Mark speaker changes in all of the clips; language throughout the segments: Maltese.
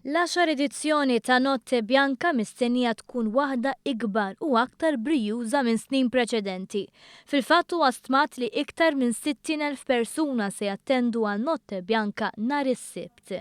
Speaker 1: L-għaxar edizzjoni ta' Notte Bianca mistennija tkun waħda ikbar u aktar brijuża minn snin preċedenti. Fil-fatt huwa stmat li iktar minn 60,000 persuna se jattendu għal Notte Bianca nhar is-Sibt.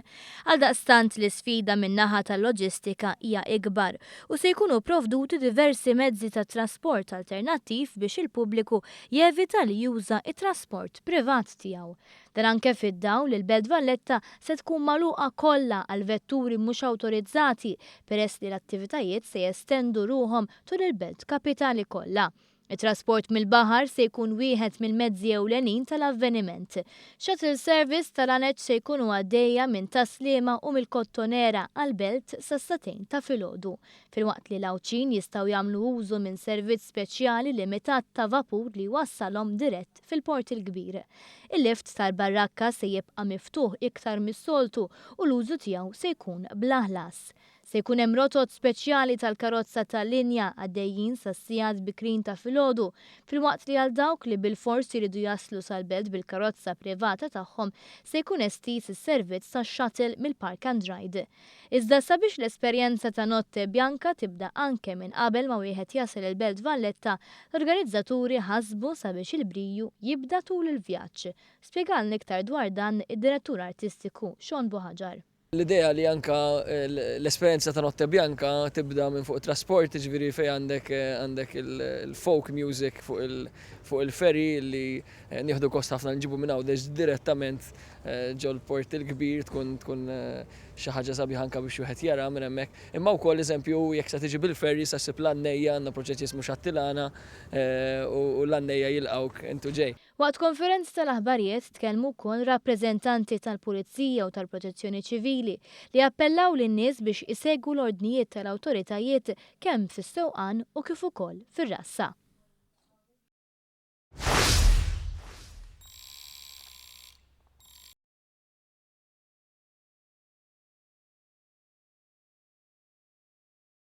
Speaker 1: Għaldaqstant l-isfida min-naħa tal-loġistika hija ikbar u se jkunu provduti diversi mezzi ta' trasport alternattiv biex il-pubbliku jevita li juża t-trasport privat tiegħu. Dan anke fid-dawl li l-Belt Valletta se tkun magħluqa kollha għal vetturi mhux awtorizzati peress li l-attivitajiet se jestendu ruħhom tul il-belt kapitali kollha. It-trasport mill-baħar se jkun wieħed mill-mezzi ewlenin tal-avveniment. Shuttle service tal-laneċ se jkunu għaddejja minn Tas-Sliema u mill-Kottonera għall-Belt sas-sagħtejn ta' filgħodu, filwaqt li l-Għawdxin jistgħu jagħmlu użu minn servizz speċjali limitat ta' vapur li jwassalhom dirett fil-Port il-Kbir. Il-lift tal-Barrakka se jibqa' miftuħ iktar mis-soltu u l-użu tiegħu se jkun bla ħlas. Se jkun hemm rotot speċjali tal-karozza tal-linja għaddejjin sas-sigħat bikrin ta' filgħodu, filwaqt li għal dawk li bilfors iridu jaslu sal-belt bil-karozza privata tagħhom se jkun estiż is-servizz tax-shuttle mill-Park and Ride. Iżda sabiex l-esperjenza ta' Notte Bianca tibda anke minn qabel ma wieħed jasal il-Belt Valletta, l-organizzaturi ħasbu sabiex il-briju jibda tul il-vjaġġ. Spjegalna iktar dwar dan id-Direttur Artistiku Sean Buhagiar.
Speaker 2: L-idea li anka l-esperjenza ta' Notte Bianca tibda minn fuq it-trasport, jiġifieri fejn għandek għandek il-folk music fuq il-ferry li nieħdu gost ħafna nġibu minn Għawdex direttament ġol-Port il-Kbir tkun tkun xi ħaġa sabiħa anke biex wieħed jara minn hemmhekk. Imma wkoll eżempju jekk se tiġi bil-ferry se ssib l-għannejja, għandna proġett jismu Xattilana u l-għannejja jilqgħuk int u ġej.
Speaker 1: Waqt konferenza tal-aħbarijiet tkellmu wkoll rappreżentanti tal-Pulizija u tal-Protezzjoni Ċivili li appellaw lin-nies biex isegwu l-ordnijiet tal-awtoritajiet kemm fis-sewqan u kif ukoll fir-rassa.